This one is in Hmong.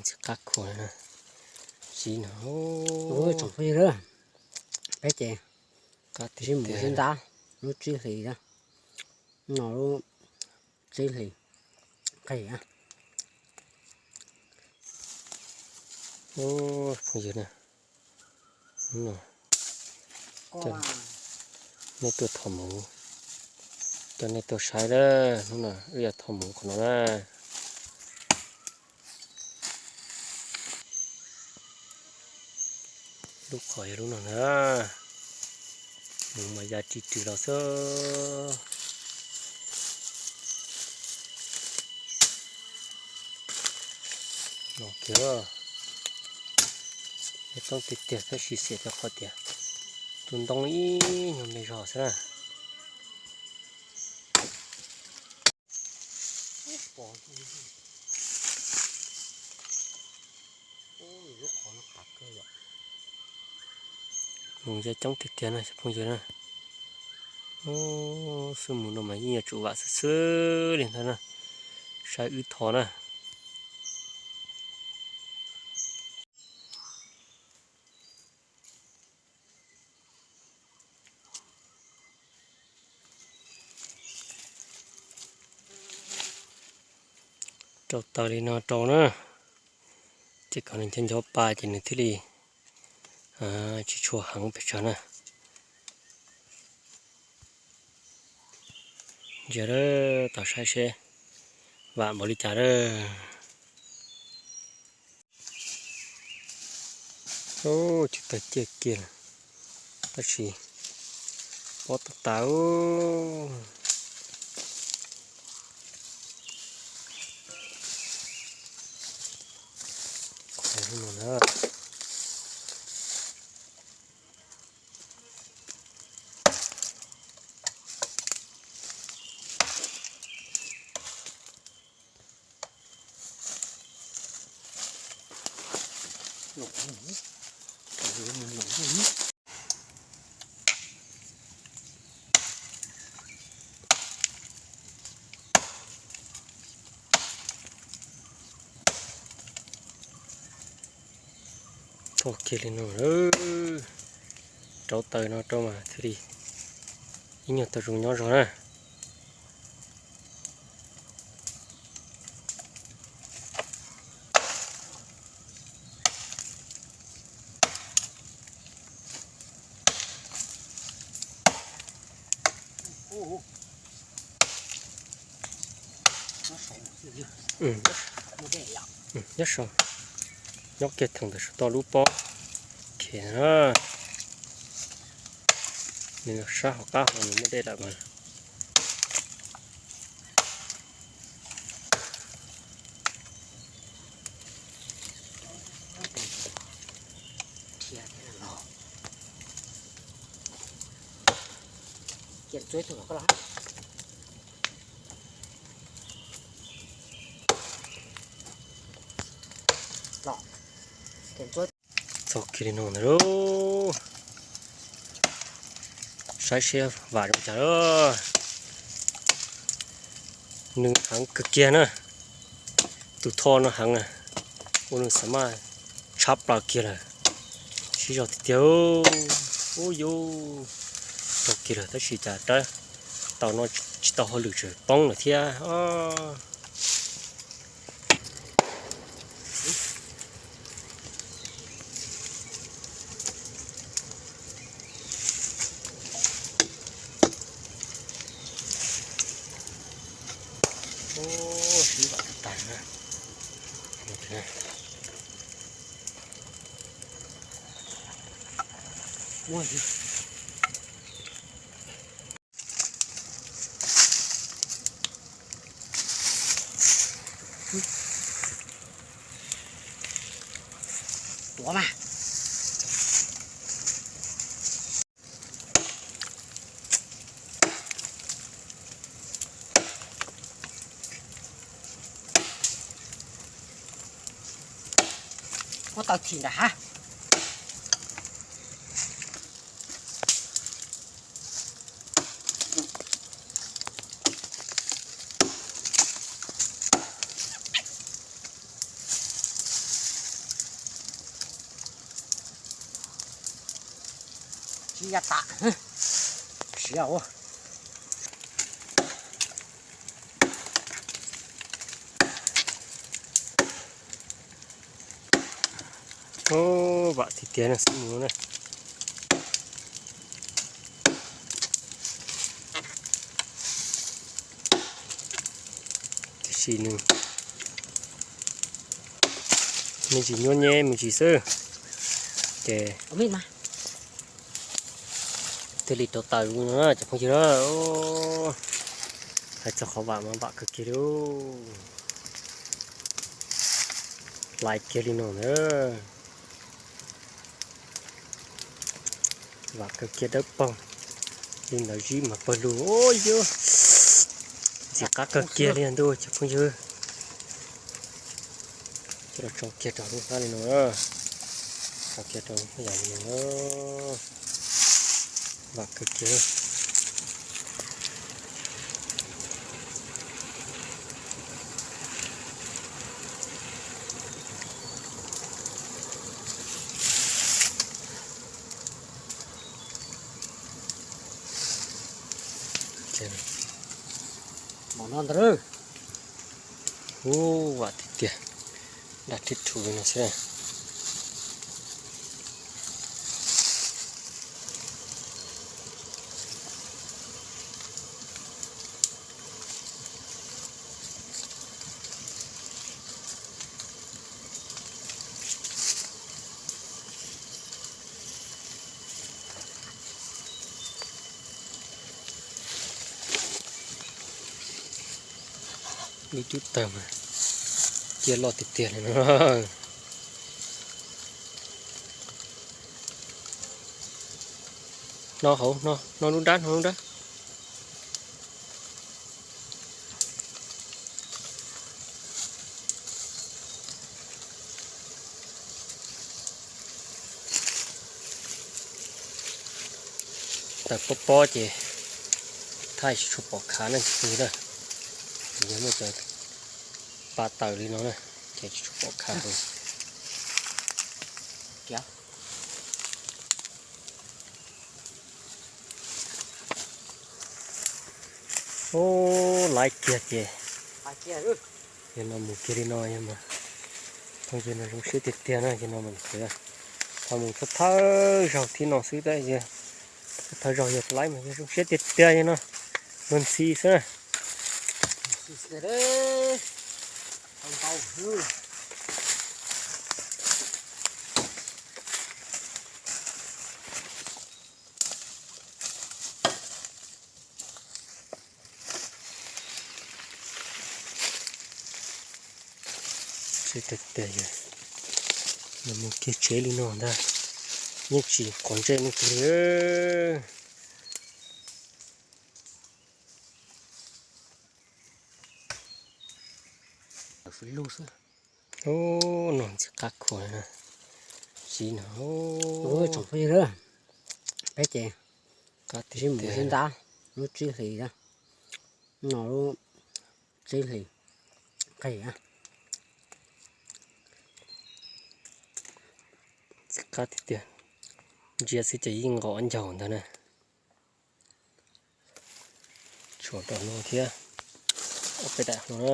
Txiv qab khuav, siv no. Ub, tsoom phooj ywg, peb ces sib mus sib ntab lub tsib hlis na, no lub tsib hlis qis na. Ub, phooj ywg na, nej tuaj thom muv, coj nej tuaj saib na, hnub no wb yuav thom muv qhov no na. Lub qhov yog lub no na, muv mas ya ris ris los xwb. No kiag, toob tiag tiag tab sis xiam rau qhov tias tus ntoo ib nyuag me zog xwb na. Mus ya coob tiag tiag na cov phooj ywg na. Xwb mus no mas yeej yuav tsum vam xwb xwb li ntawd na. Saib wb thov na. Rau taws li no rau na, ces kom nws ncho ncho pa ces nws thiaj li tsis tshua heev pes tsawg na. Ntsia lawm, tos saib seb vam npaum li cas lawm. Ub, tsis tawg ciaj kiag lawm, tab sis pob tag tas. Txog kiag li no, rauv taws no rau mas thiaj li ib nyuag tau zoo nyob zog na. Nyob saum, nyob kiag theem ntawm saum toj lub pob. Nws sab hauv qab hauv nws muaj dej lawm mas. Txog kiag li no ntag lauj. Saib seb vam zoo cas lauj. Nws heev kawg kiag na. Tus tho no heev na, ua nws xav mas tshab plaws kiag lawm. Siv zog tiag tiag. Ub yus, raug kiag lawm tab sis cas rab taus no tsis tau hauj lwm tseem poob lawm thiab. Siv vam tag na. Tuav mas. Muab tau thim ntawm hab. Ya tas siav. Vam tiag tiag no xwb mus na. Tiam sis nws me ntsis nyuaj nyeb me ntsis xwb. Ces thiaj li rau taws no cov phooj ywg na. Hais txog qhov vam mas vam kawg kiag li. Lais kiag li no na. Vam kawg kiag dawb paug li ntawd zib mas pawg lug. Yog ntxim qab kawg kiag li ntuj cov phooj ywg. Coj los tso kiag rau lub hnab li no, tso kiag rau lub yam li no. Vam kawg kiag. Ub, vam tiag tiag, daj rhib rhu li no xwb. Lub cub tawg mas cia loj tiag tiag li no. Hno hauv, hno, hno lub nrab, hno lub nrab. Taws pob pob ces thaij tsis tshua pom khav na cov phooj ywg na. Yog muaj cov pa taws li no na ces tsis tshua pom khav heev. Ub, laiv kiag ces yog no mus kiag li no yog mas phooj ywg no zoo siab tiag tiag na. Yog no mas qhov mus thawj thawj zaug thib no xwb tab yog thawj thawj zaug yog laiv mas yog zoo siab tiag tiag yog no. Luag ntxhi xwb na. Tsis tiag tiag, yog mus kiag tsev li no ntag, yeej tsis quav ntsej me ntsis li. Ub, no ntxim qab khuav li na. Siv no. Tsoom phooj ywg, peb ces sib mus sib ntab lub tsib hlis, no lub tsib hlis qis. Ntxim qab tiag tiag, ntsia xwb ces yeej nqos ncaug ntag na. Tshuav rau no thiab, ob peb daim no na.